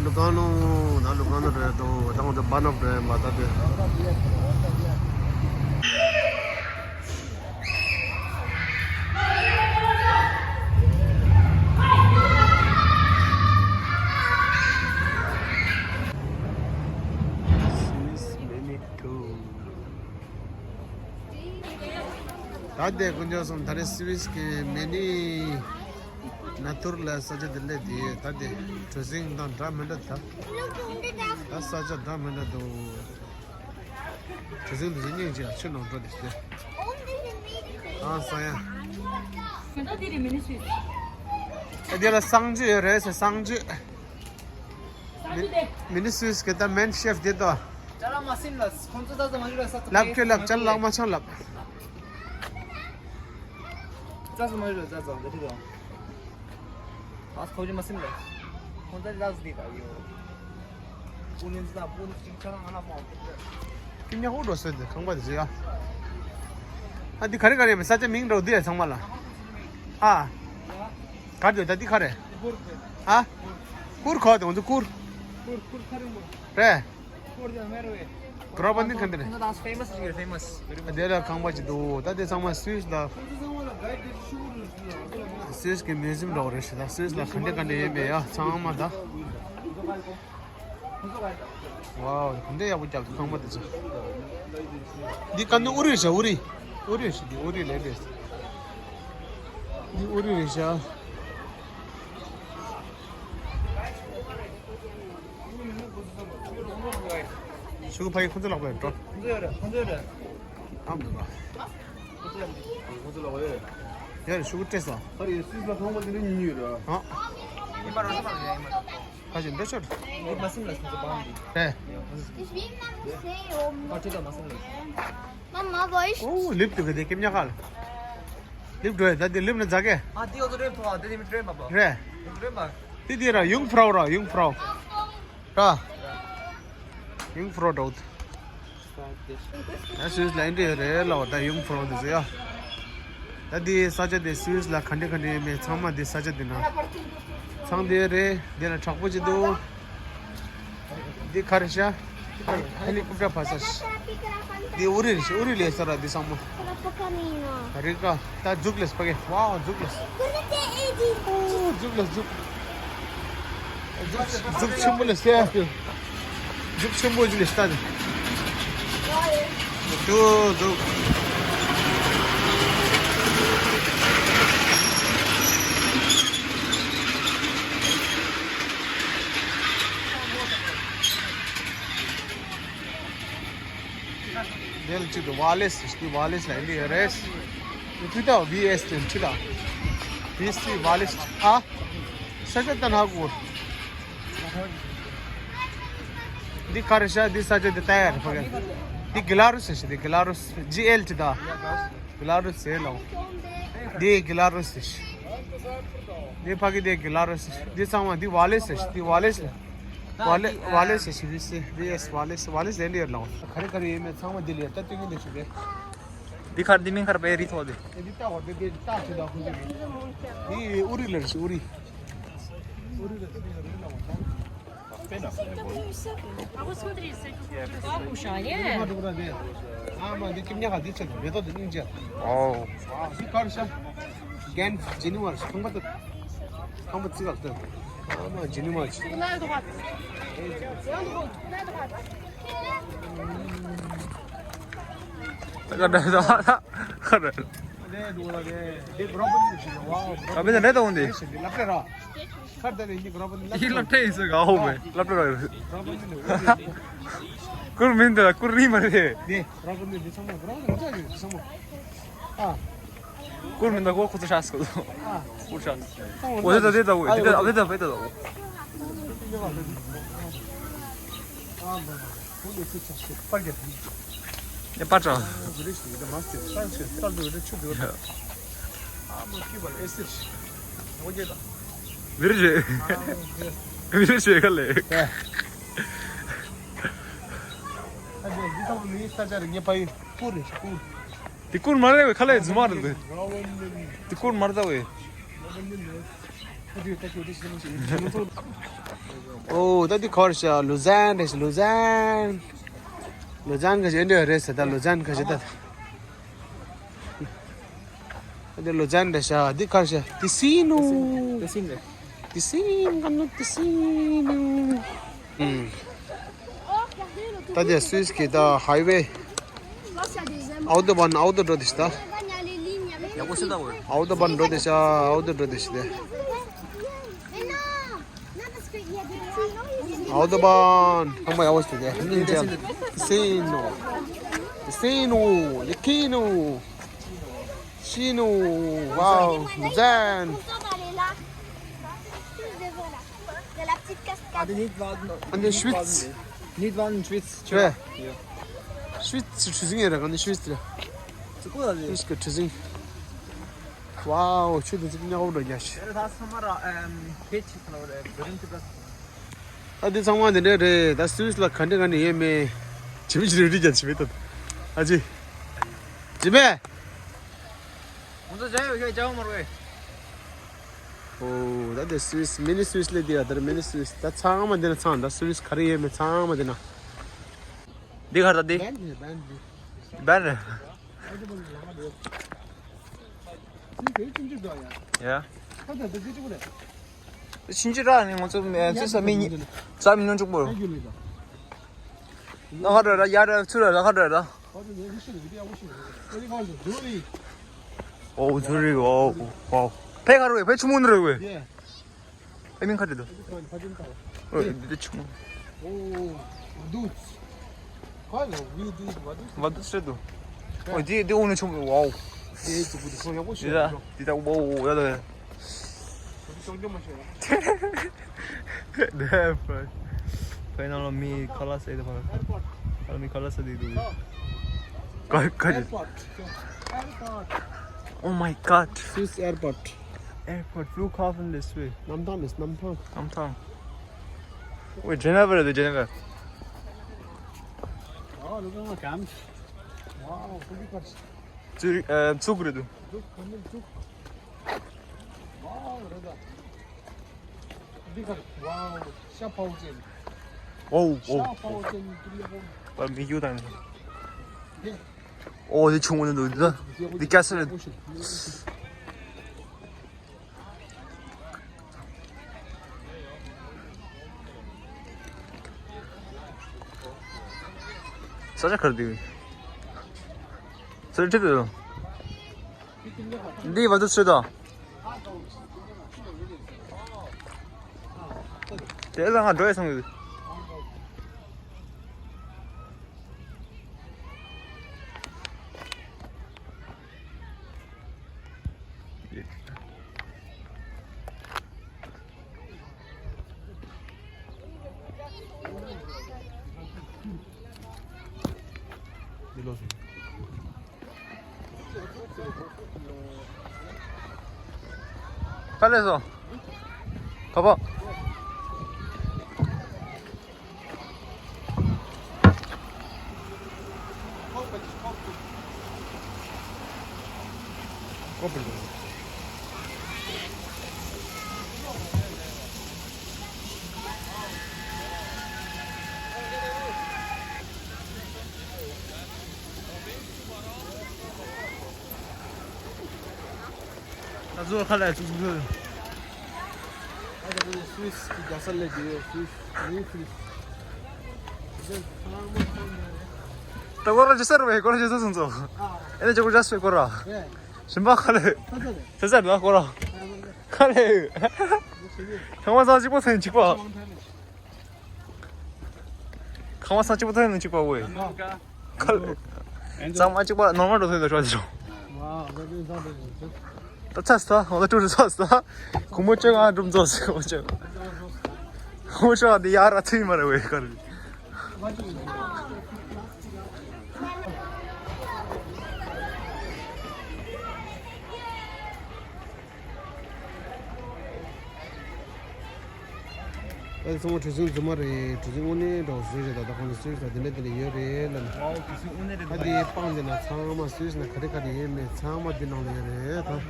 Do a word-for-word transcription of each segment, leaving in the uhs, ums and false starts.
ལུ་ཀང་ལུ་ད་ལུ་ཀང་ལུ་རེད་དོ། ད་ང་ཚོ་བ་ནོབ་རེད་མ་ད་དེ། ད་དེ་དཀོན་མཆོག་གསུམ། ད་རེས་སུད་སི་གི་མེ་ནི་ན་ཐུར་ལ་ས་ཆ་དེ་སླེབས་དེ། ད་དེ་གྲུ་གཟིངས་དང་འདྲ་མི་འདྲ། ད་ད་ས་ཆ་འདྲ་མི་འདྲ་འདུག་གྲུ་གཟིངས་དེ་ཚོ་སྙིང་རྗེ། ཆུ་ནང་འགྲོ་དེ་ལྟ་ཨང་ས་ཡ། ཨ་དེ་ལ་གསང་སྤྱོད་ཡོད་རེད་ཟེར། གསང་སྤྱོད། མི་ནི་སུད་སི་གི་ད་མེན་ཤེཕ་དེ་དོ། ཅ་ལག་མ་སིམ་ལ་ཁོང་ཚོ་ད་ཙམ་མ་ཡོད་ལ་ས་ལབ་ཁྱོད་ལབ། ཅ་ལག་མ་ཆང་ལབ། ཙ་ཙམ་མ་ཡོད་ལ་ཙ་ཙམ་འདི་དོ། ཨ་ཁོ་ཅི་མ་སིམ་ལ། ཁོང་ཚོ་ལ་ཟི་ད་ཡོད། པུ་ནི་ཙ་པུ་ནི་ཅིག་ཆ་ལ་ང་ལ་མ་ཀི་ཉ་ཧོ་འགྲོ་སོད་དེ་ཁང་པ་དེ་ཟི་ཡ། ཨ་འདི་ག་རེ་ག་རེ་ཡིན་མིན་ས་ཆ་མིང་འགྲོ་འདི་ཡ་ཚང་མ་ལ། ཨ། ག་རེ་ད་འདི་ག་རེ། ཨ། ཀུར་ཁོ་དེ་ང་ཚོ་ཀུར། རེད། གྲོ་པ་འདི་ག་འདི་རེད། དེ་ལ་ཁང་པ་ཅིག་འདུག་ད་དེ་ཚང་མ་སུད་སི་ལ། སུད་སི་གི་མིའུ་ཛིམ་འདྲ་བོ་རེད་ཤག་ད་སུད་སི་ལ་ག་འདྲ་ག་འདྲ་ཡོད་མེད་ཡ་ཚང་མ་ད། ཝའོ། ག་འདྲ་ཡག་པོ་བརྒྱབ་འདུག་ཁང་པ་དེ་ཚོ། འདི་ག་འདི་ཨུ་རི་རེད་ཤག་ཨུ་རི། ཨུ་རི་ཞིག་འདི་ཨུ་རི་ལས་རེད། འདི་ཨུ་རི་རེད་ཤག་ཤུ་གུ་ཕ་ཡི་ཁོ་ཚོ་ལག་པས་འགྲོ། ཁོ་ཚོ་ཡོད་རེད། ཁོ་ཚོ་ཡོད་རེད། ཨ་མི་འགྲོ། ཁོ་ཚོ་ལག་པས་ཡོད་རེད། ཡོད་རེད། ཤུ་གུ་སྤྲད་སོང་། ཨ་རེ་སུད་སི་ལ་ཁང་པ་དེ་འདྲ་ཉུང་ཉུང་རེད། ཨ། ཉི་མ་རོ་ས་མ་རེད། ཉི་མ་རོ། ཁ་ཅིག་འདྲ་ཤོར། ཉི་མ་སིམ་ལ་སུད་སི་བང་འདི། རེད། ཁ་ཅིག་ད་མ་སིམ་ལ། Мама, боишь? ཨོ་ལིབ་དུ་ག་དེ་ཀེམ་ཉ་ཁ་ལ། ལིབ་འགྲོ་ཡ་ད་དེ་ལིབ་ན་ཛ་གེ། ཨ་དེ་ཡོད་ཚོ་རེད་ཕོ་བ་དེ་དེ་མི་དྲན་པ་པ། རེད། དེ་དྲན་པ། དེ་དེ་ར་ཡུང་ཕྲའོ་ར་ཡུང་ཕྲའོ། ར། ཡུང་ཕྲའོ་འགྲོ། ད་སུད་སི་ལ་འདི་རེད་ལོ། ད་ཡུང་ཕྲོ་འདི་ཟེར་ཡ། ད་འདི་ས་ཆ་དེ་སུད་སི་ལ་ག་འདྲ་ག་འདྲ་ཡོད་མེད་ཚང་མ་འདི་ས་ཆ་འདི་ན། ཚང་འདི་རེད། འདི་ལ་དྲག་པོ་ཅིག་འདུག་འདི་ག་རེ་ཤག་ཧེ་ལི་ཀོབ་ཊར་ཕ་ས་ཤག་འདི་ཨུ་རི་རེད་ཤག་ཨུ་རི་ལས་ས་ར་འདི་ཚང་མ། རི་ཀ་ད་འཛུགས་ལས་ཕ་གི། ཝའོ་འཛུགས་ལས། འཛུགས་ལས་འཛུགས། འཛུགས་ཆེན་པོ་ལ་སེ། འཛུགས་ཆེན་པོ་ཅིག་ལ་སྟ་དེ། འཛུགས་འཛུགས། དེ་ལ་གཅིག་ཏུ་ཝ་ལེ་སི་ཞིག་ཏུ་ཝ་ལེ་སི་ལ་ཨིན་ཌི་ཡ་རེད། ཏུ་ཏ་ཝི་ཨེ་སི་ཏུ་ཅི་ལ། ཝི་སི་ཝ་ལེ་སི་ཨ། ས་ཆ་ལྟ་ན་གོ། འདི་ག་རེ་ཤག་འདི་ས་ཆ་འདི་ལྟ་ཡ་རེད་ཕ་གི། འདི་གི་ལ་རུ་སི་ཞིག་འདི་གི་ལ་རུ་སི་ཇི་ཨེལ་ཏི་ད། གི་ལ་རུ་སི་ལོ། འདི་གི་ལ་རུ་སི་ཞིག་འདི་ཕ་གི་འདི་གི་ལ་རུ་སི་ཞིག་འདི་ཚང་མ་འདི་ཝ་ལེ་སི་ཞིག་འདི་ཝ་ལེ་སི། ཝ་ལེ་ཝ་ལེ་སི་ཝི་སི་ཝི་ཨེ་སི་ཝ་ལེ་སི་ཝ་ལེ་སི་ཨེ་ལི་ཡར་ལའོ། ག་རེ་ག་རེ་ཡོད་མེད་ཚང་མ་འདི་ལ་ཡར་ལྟ་སྟོན་གྱི་འདུག་ཞུ་གི། འདི་ཁར་འདི་མིང་ཁར་པའི་རི་ཐོག་འདི། འདི་ལྟ་བ་འདི་འདི་ལྟ་ཞུ་ད་ཁོང་ཚོ་གི། འདི་ཨུ་རི་ལ་རེད་ཤི་ཨུ་རི། ཨུ་རི་ལ་རེད་ལའོ། Бабушка, нет? ཨ་མ་འདི་ཁྱིམ་ཉག་ག་འདི་ཆེ་ད་མེ་ཏོག་འདི་སྙིང་རྗེ། ཨོ། ཨ་འདི་གར་ཤ། རྒན་ཇི་ནི་མར་ཁང་པ་ད། ཁང་པ་ཙི་ག་ལ་ད། ཨ་མ་ཇི་ནི་མར་ཆེ། ད་ག་ད་ད་ད་ག་ད། ཨ་མེ་ད་ནེ་ད་འོང་དེ། ཁར་ད་རེ་ཡིན་གི་རོ་པ་ནི་ལབ་ཡིན་ལབ་ཕྲད་ཡིན་ཟེར་ག་ཧོ་མེ་ལབ་ཕྲད་རོ་ཡོད། རོ་པ་ནི་ནི་ཀུར་མིན་ད་ཀུར་རི་མ་རེད། ནི་རོ་པ་ནི་ནི་ཚང་མ་རོ་པ་ནི་ཚང་མ་ཨ། ཀུར་མིན་ད་ཀོ་ཁོ་ཚོ་ཤ་སྐོ་ཨ། ཀུར་ཤ་སྐོ་དེ་ད་དེ་ད་འོ་དེ་ད་དེ་ད་དེ་ད་འོ། ཨ་མ་མ་ཁོ་ལས་ཚེ་ཆགས་སོ་པར་རྒྱབ་ཡིན། ཡ་པར་ཆགས། ཨ་བི་རི་ཤི་ཡི་ད་མ་སྟེ་ས་ཆེ་ས་ལུ་རེ་ཆུ་དེ་བ། ཨ་མ་ཀི་བ་ཨེ་སི་ཤི། ཨོ་ཡེ་ད། བི་རི་ཤི། ཨ་བི་རི་ཤི་ག་ལེ། ཨ་ཨ་ཇེ་འདི་ཚང་མི་ས་ཆ་རེ་ངེ་ཕ་ཡི་ཀུར་རེ་ཤི་ཀུར། དེ་ཀུར་མ་རེད་བས་ཁ་ལས་རྫུན་མ་རེད་བས། དེ་ཀུར་མ་རེད་ད་བས། ཨོ་ད་འདི་ག་རེ་ཤག་ལུ་ཛན་རེད་ཤག་ལུ་ཛན། ལུ་ཛན་ག་ཞིག་འདྲ་རེད་ཟེར། ད་ལུ་ཛན་ག་ཞིག་ད། འདི་ལུ་ཛན་རེད་ཤག་འདི་ག་རེ་ཤག་ཏི་སི་ནུ། ཏི་སི་ནུ་རེད། ཏི་སི་ནུ། ཏི་སི་ནུ། ཨུམ། ད་དེ་སུད་སི་གི་ད་ཧའི་ཝེ། ཨའོ་ཏོ་བཱན། ཨའོ་ཏོ་འགྲོ་དེ་ཤག་ད། ཨའོ་ཏོ་བཱན་འགྲོ་དེ་ཤག་ཨའོ་ཏོ་འགྲོ་དེ་ཤག་དེ། ཨའོ་ཏོ་བཱན། ཚང་མ་ཡག་པོ་ཞིག་དེ། སེ་ནོ། སེ་ནོ། ལི་ཁི་ནོ། ཤི་ནོ། ཝའོ། ཛན། Regardez, Nidwald. ཨ་ནི་ཤི་ཝིས། Nidwald in Schweiz. ཆེ། ཤི་ཝིས་གྲུ་གཟིངས་ཡིན་ར། ཨ་ནི་ཤི་ཝིས་དེ། ཤི་ཝིས་གི་གྲུ་གཟིངས། ཝའོ། ཆུ་དེ་ཚིག་ཉག་པོ་འགྲོ་རྒྱ་ཤི། ད་འདི་ཚང་མ་འདི་འདྲ་རེད། ད་སུད་སི་ལ་ག་འདྲ་ག་འདྲ་ཡོད་མེད། ཇི་མི་ཇི་རེ་རིག་རྒྱ་ཇི་མི་ཏོ། ཨ་ཅི། ཇི་མེ། ང་ཚོ་བྱ་ཡོད་ཤོད་ཅག་མ་རེད། ཨོ་ད་དེ་སུད་སི། མི་ནི་སུད་སི་ལས་དེ་ཡ་ད་རེ། མི་ནི་སུད་སི། ད་ཚང་མ་འདི་ན་ཚང་། ད་སུད་སི་ག་རེ་ཡོད་མེད་ཚང་མ་འདི་ན། འདི་ག་རེ་ད་འདི། བན་རེད། བན་རེད། བན་རེད། ཡ། ཕྱིན་ཅི་ར་ནི་ང་ཚོ་མེ་ཚོ་ས་མི་ཉི་ས་མི་ཉུང་ཆུང་པོ། ན་ཁ་ར་ར་ཡ་ར་ཚུ་ར་ལ་ཁ་ར་ར། ཨོ་ཛུ་རི། ཨོ་ཨོ། ཕེ་ཁ་རུ་ཕེ་ཆུ་མུན་རུ། ཨེ་མིན་ཁ་རི་དུ། ཨོ་འདི་ཆུ་མུན། ཝ་དུ་སེ་དུ། ཨོ་འདི་འདི་འོ་ནི་ཆུ་མུན། ཝའོ། འདི་ད་འདི་ད་ཝའོ་ཡ་ད། Damn, bro. Finally, me, Carlos, eh, the Carlos, me, Carlos, they do. Got, got it. Airport. Airport. Oh my God. Swiss airport. Airport. Flughafen this way. Namtang is Namtang. Namtang. Wait, Geneva, the Geneva. Oh, look at my camps. Wow, pretty much. Zurich, äh, Zug, oder du? Zug, komm mit Zug. Wow, Alter. Digga, wow, Schaffhausen. Oh, oh. Schaffhausen, Trier. Bei mir gut an. Ja. Oh, die Zunge, du, du, die Gasse. ས་ཆ་ག་རེ་འདུག་ས་ཆ་འདི་བ་དུ་ཚོད་དང་། དེ་ལ་ང་འགྲོ་ཡ་སོང་ཡོད། ག་ལས་སོང་། ག་པ། ད་ཚོ་ཁ་ལ་ཚུགས་ཚུགས། ཨ་ད་ཚོ་སུད་སི་གི་རྒྱལ་ས་ལ་དེ་སུད་སི་ནིའུ་སུད་སི། ད་ཁོ་རང་ཇི་སར་བས་ཁོ་རང་ཇི་སར་སོང་ཚོ། ཨ་ནི་ཇོ་ཁོ་ཇ་སུ་ཁོ་ར། ཞིམ་པ་ཁ་ལེ། ས་ས་ལ་ཁོ་ར། ཁ་ལེ། ཚང་མ་ཚང་གཅིག་པོ་ཚན་གཅིག་པ། ཁང་བ་ས་གཅིག་པ་ཐོན་ནས་གཅིག་པ་འོས། ཁ་ལེ། གཙང་མ་གཅིག་པ་ནོར་མ་འགྲོ་ཐོན་དུ་ཤོག་ཅིག་ད་ཚ་སྟ་འོ་ད་ཀྲུ་རུ་ཚ་སྟ། གུང་མོ་ཅོག་ང་འགྲུམ་ཚོགས་སི་གུང་མོ་ཅོག་གུང་མོ་ཅོག་འདི་ཡར་ར་ཚུད་མ་རེད་འོས་ཁ་ལེ། ཨ་ཚང་མ་གྲུ་གཟིངས་རྫུན་མ་རེད། གྲུ་གཟིངས་དངོས་གནས་འདྲ་བོ་བཟོས་རེད། ད་ད་ཁོང་ཚོ་སུད་སི་ལ་དེ་འདྲ་དེ་འདྲ་ཡོད་རེད་ལ། ཝའོ་གྲུ་གཟིངས་དངོས་གནས་རེད། ད་དེ་སྤང་དེ་ན་ཚང་མ་སུད་སི་ན་ག་རེ་ག་རེ་ཡོད་མེད་ཚང་མ་དེ་ནང་ལ་ཡོད་རེད་ད།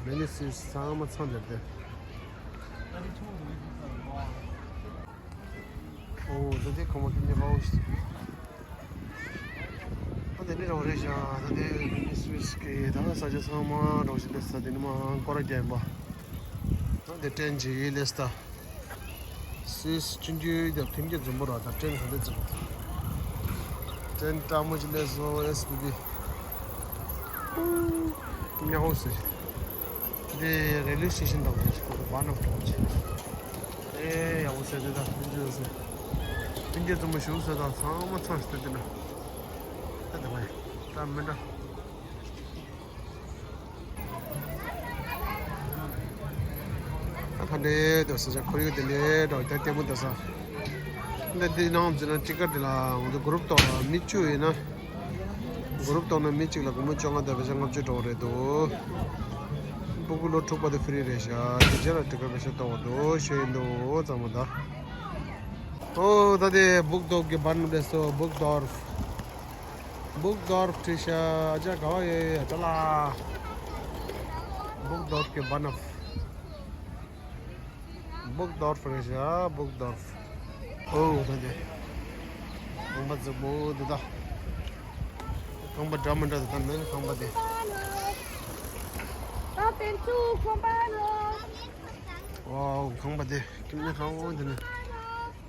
མེ་ནི་སུད་སི་ཚང་མ་ཚང་དེར་དེ། ཨོ་ད་དེ་ཁོ་མོ་ཀིམ་ནི་ཧའོ་སི། ད་དེ་ནི་རོགས་རེད་ཤག་ད་དེ་ནི་སུད་སི་གི་ད་ས་ཆ་ཚང་མ་རོགས་ཤིག་དེ་ས་དེ་ནི་མ་སྐོར་ར་རྒྱག་ཡིན་པ། ད་དེ་ཏྲེན་ཅིག་ལས་ད། སུད་སི་ཆུང་ཆུང་དེ་ཐིམ་གྱི་འཛོམས་པོ་ར་ད་ཏྲེན་ག་དེ་འཛོམས་པོ། ཏྲེན་སྤྲ་མོ་ཅིག་ལས་སོ་ཨེས་བི་བི། ཉག་འོ་ཟེར། འདི་རེ་ལི་སི་ཊེ་ཤན་དང་འདྲ་ཞིག་གོ་བ་ནམ་གྲོང་ཆེ། ཨེ་ཡག་པོ་ཟེར་འདི་དང་མི་འདྲ་ཟེར། ཐིམ་གྱི་འཛོམས་པོ་ཞུགས་ཟེར་དང་ཚང་མ་ཚང་ཞིག་ད་འདི་ན། ད་དེ་བ་ཡིན། ད་མི་འདྲ། ད་ཕ་འདྲེ་དོ་ས་ཆ་ཁོར་ཡུག་དེ་འདྲེ་འདྲ་ད་ལྟད་མོ་དོ་ས། འདི་འདི་ནང་འཛིན་ན་ཊི་ཀེ་ཊི་དེ་ལ་ང་ཚོ་གུ་རུབ་ཐོག་ལ་མི་བཅུ་ཡིན་ན། གུ་རུབ་ཐོག་ན་མི་གཅིག་ལ་སྒོར་མོ་བཅོ་ལྔ་དང་པེ་ས་ལྔ་བཅུ་འགྲོ་གི་རེད་འདུག་སྤུ་གུ་ལོ་དྲུག་བར་དུ་ཧྥི་རི་རེད་ཤག་དེ་རྗེས་ལ་ཊི་ཀེ་ཊི་པེ་ས་གཏོང་དགོས་འདུག་ཤོད་ཡིན་འདུག་ཚང་མ་ད། ཨོ་ད་དེ་སྦུག་དོར་གི་བར་ན་སླེབས་སོང་། སྦུག་དོར། སྦུག་དོར་བྲིས་ཤག་ཨ་ཅག་ག་བ་ཡོད་ཡོད་ཅ་ལག་སྦུག་དོར་གི་བར་ན། སྦུག་དོར་བྲིས་ཤག་སྦུག་དོར། ཨོ་ད་དེ། ཁང་པ་རྫིག་པོ་འདུག་ད། ཁང་པ་འདྲ་མི་འདྲ་འདུག་ད་མེན་ཁང་པ་དེ། ཨོ་ཁང་པ་དེ་ཀིམ་ནི་ཁང་པ་འདི་ནི།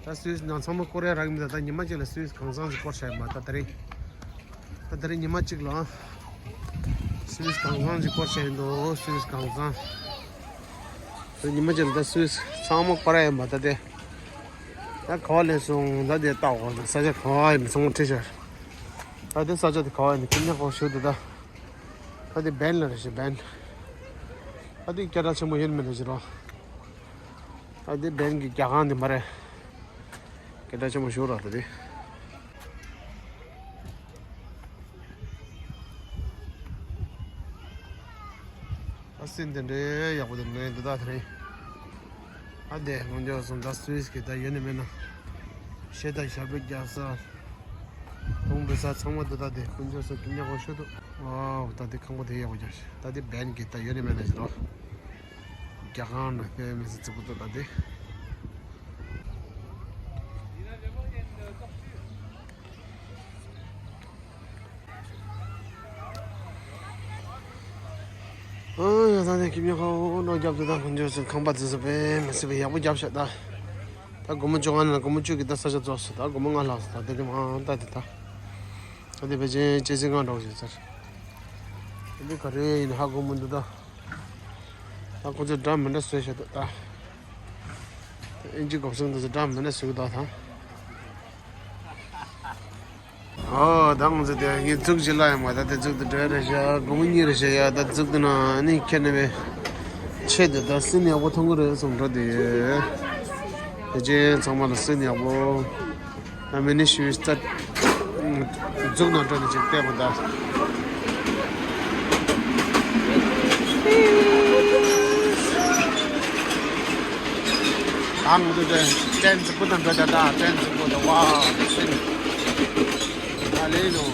ད་སུད་སི་ནང་ཚང་མ་སྐོར་ཡ་རག་མི་འདུག་ད་ཉི་མ་གཅིག་ལ་སུད་སི་གང་ཚང་ཞིག་སྐོར་བྱས་མ་ད་ད་རིང་། ད་ད་རིང་ཉི་མ་གཅིག་ལ། སུད་སི་གང་ཚང་ཞིག་སྐོར་བྱས་འདུག་སུད་སི་གང་ཚང་། ད་ཉི་མ་གཅིག་ལ་ད་སུད་སི་ཚང་མ་སྐོར་ཡ་མ་ད་དེ། ད་ག་བ་ལས་སོང་ད་དེ་ལྟ་འོ་ད་ས་ཆ་ག་བ་ཡིན་ཚང་མ་ཁྲིད་ཤར། ད་དེ་ས་ཆ་དེ་ག་བ་ཡིན་ཀིམ་ཉག་གོ་ཤུ་དུ་ད། ད་དེ་བན་ལ་རེ་ཞིག་བན། ད་དེ་སྐད་གྲགས་ཆེན་པོ་ཡིན་མིན་ལ་ཞིག་རོ། ཨ་དེ་བན་གྱི་རྒྱ་ཁང་དེ་མ་རེད། སྐད་གྲགས་ཆེན་པོ་ཞུ་ར་ད་དེ། ཨ་སྲིན་དེ་འདྲའི་ཡག་པོ་དེ་འདྲའི་འདུག་ད་དེ་རིང་། ཨ་དེ་ངོ་འཇོག་སོང་ད་སུད་སི་གི་ད་ཡོད་ནི་མེད་ན། ཤེ་ད་ཞབས་བྲོ་རྒྱག་ས། གོང་བུ་ས་ཚང་མ་འདུག་ད་དེ་དཀོན་མཆོག་སོགས་ཀྱི་ཉག་གོ་ཤོད་དུ། ཝའོ་ད་དེ་ཁང་པ་དེ་ཡག་པོ་རྒྱག་ཤག་ད་དེ་བན་གི་ད་ཡོད་ནི་མེད་ན་ཞིག་རོ། རྒྱ་གང་ན་དཔེ་མི་སྲིད་རྫིག་པོ་འདུག་ད་དེ། ཨ་ཡ་ད་དེ་ཀིམ་ཉག་གོ་ནོ་རྒྱབ་དུ་ད་དཀོན་མཆོག་སོགས་ཁང་པ་རྫིག་ས་དཔེ་མི་སྲིད་པའི་ཡག་པོ་རྒྱབ་ཤག་ད། ད་སྒོར་མོ་བཅོ་ལྔ་ན་སྒོར་མོ་བཅུ་གི་ད་ས་ཆ་རྫོགས་སོང་ད་སྒོར་མོ་ལྔ་ལྷག་སོང་ད་དེ་དེ་མ་ད་དེ་ད། ད་དེ་ཕལ་ཆེར་སྐྱེད་སྲིང་ཁང་འདྲ་བོ་ཞིག་ཚར། ད་འདི་ག་རེ་ཡིན་ཧ་གོ་མི་འདུག་ད། ད་ཁོ་ཚོས་འདྲ་མི་འདྲ་བཟོས་བཞག་འདུག་ད། ད་ཨིན་ཇི་གོམས་གཤིས་འདི་ཚོ་འདྲ་མི་འདྲ་བཟོས་འདུག་ད། ཨོ་ད་ང་ཚོ་དེ་ངས་འཛུགས་ཅི་ལ་ཡང་མ་ད་དེ་འཛུགས་དེ་འདྲ་རེད་ཤག་སྒོར་མོ་གཉིས་རེད་ཤག་ཡ་ད་འཛུགས་དེ་ན་ནི་ཁྱེད་ནི་བས་ཆེད་དུ་ད་སྲིན་ཡག་པོ་མཐོང་གི་རེད་གསུངས་འགྲོ་དེ་ཡོད། དེ་རྗེས་ཚང་མ་ལ་སྲིན་ཡག་པོ། ཨ་མི་ནི་ཤུལ་ཙ། འཛུགས་ནང་འགྲོ་ནི་ཅིག་བལྟས་པ་ད། ཨང་དུ་དེ་ཏྲེན་ཛི་པུ་དང་འགྲོ་ད་ད་ཏྲེན་ཛི་པུ་དང་ཝ་དེ་སྲིན། ཨ་ལེ་ནོ།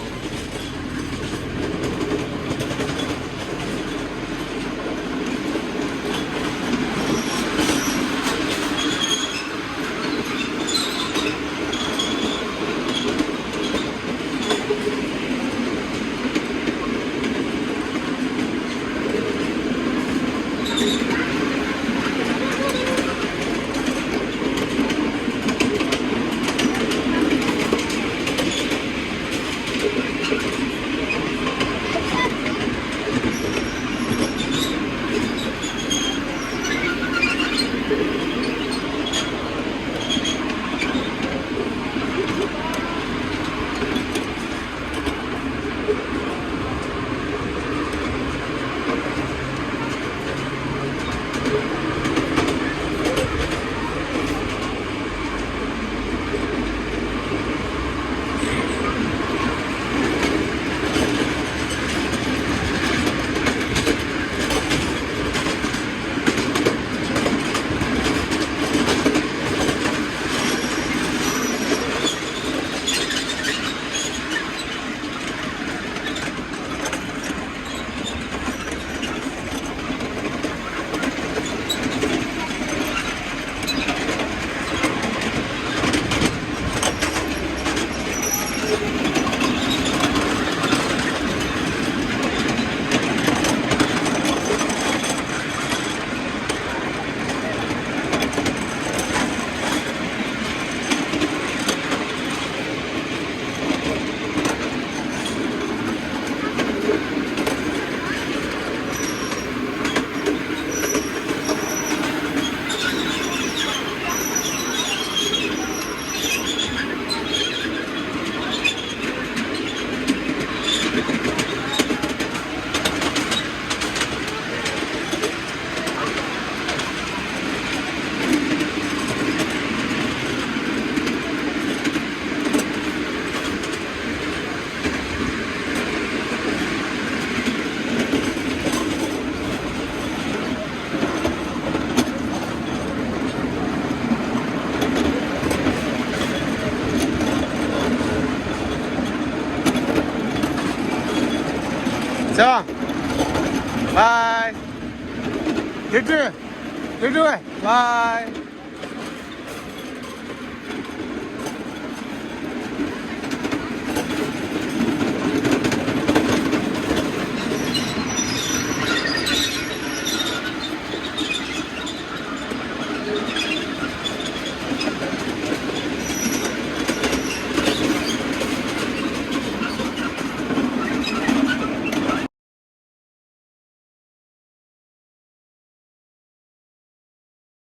Bye. Tutu. Tutu. Bye.